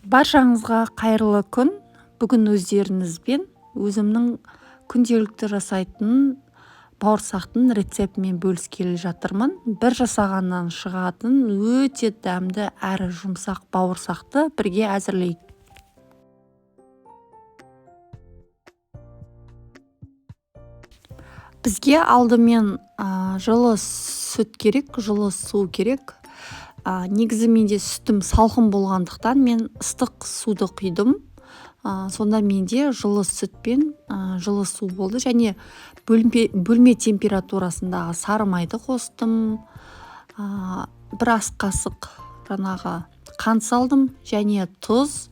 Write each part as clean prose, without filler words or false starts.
Баршаңызға қайырлы күн. Бүгін өздеріңізбен өзімнің күнделікті жасайтын бауырсақтың рецептімен бөліскелі жатырмын. Бір жасағаннан шығатын өте дәмді әрі жұмсақ бауырсақты бірге әзірлейік. Бізге алдымен жылы сүт керек, жылы су керек. Негізі менде сүтім салқын болғандықтан мен ыстық суды құйдым. Сонда менде жылы сүт пен жылы су болды. Және бөлме температурасындағы сары майды қостым. Бір ас қасық жаңағы қант салдым және тұз,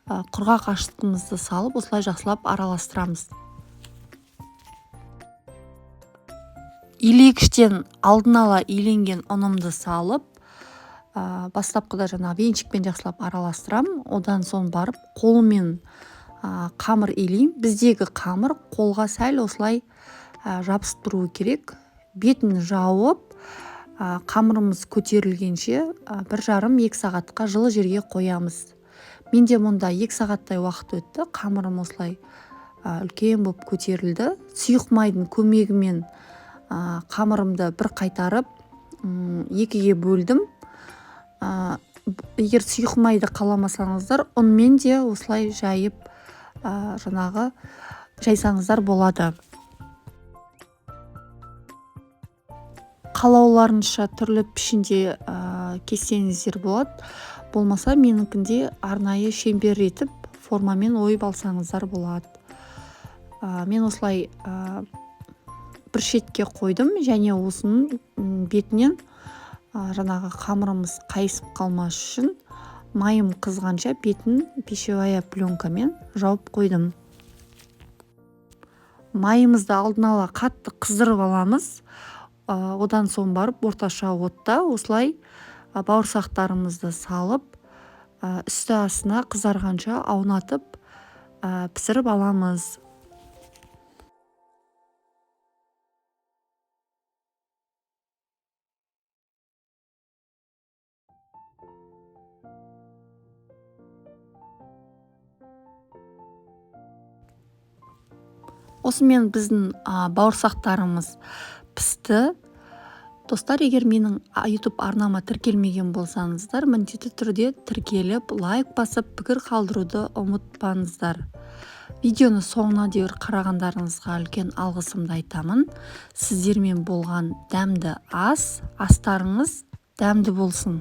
құрғақ ашытқымызды салып, осылай жақсылап араластырамыз. Илегіштен алдын ала иленген ұнымды салып, бастапқыда жаңағы венчикпен жақсылап араластырамын. Одан соң барып қолыммен қамыр илеймін. Біздегі қамыр қолға сәл осылай жабысып тұруы керек. Бетін жауып, қамырымыз көтерілгенше 1,5-2 сағатқа жылы жерге қоямыз. Менде мұнда 2 сағаттай уақыт өтті. Қамырым осылай үлкен болып көтерілді. Сұйық майдың көмегімен қамырымды бір қайтарып, екіге бөлдім. Егер сұйық майды қаламасаңыздар, ұнмен де осылай жайып, жаңағы жайсаңыздар болады. Қалауларынша түрлі пішінде кессеңіздер болады. Болмаса менікінде арнайы шеңбер етіп формамен ойып алсаңыздар болады. Мен осылай бір шетке қойдым және осының бетінен жаңағы қамырымыз қайысып қалмас үшін майым қызғанша бетін пищевая пленкамен жауып қойдым. Майымызды алдын ала қатты қыздырып аламыз. Одан соң барып орташа отта осылай бауырсақтарымызды салып, үсті астына қызарғанша аунатып, пісіріп аламыз. Осымен біздің бауырсақтарымыз пісті. Достар, егер менің YouTube арнама тіркелмеген болсаңыздар, міндетті түрде тіркеліп, лайк басып, пікір қалдыруды ұмытпаңыздар. Видеоны соңына дейін қарағандарыңызға үлкен алғысымды айтамын. Сіздермен болған дәмді ас, астарыңыз дәмді болсын.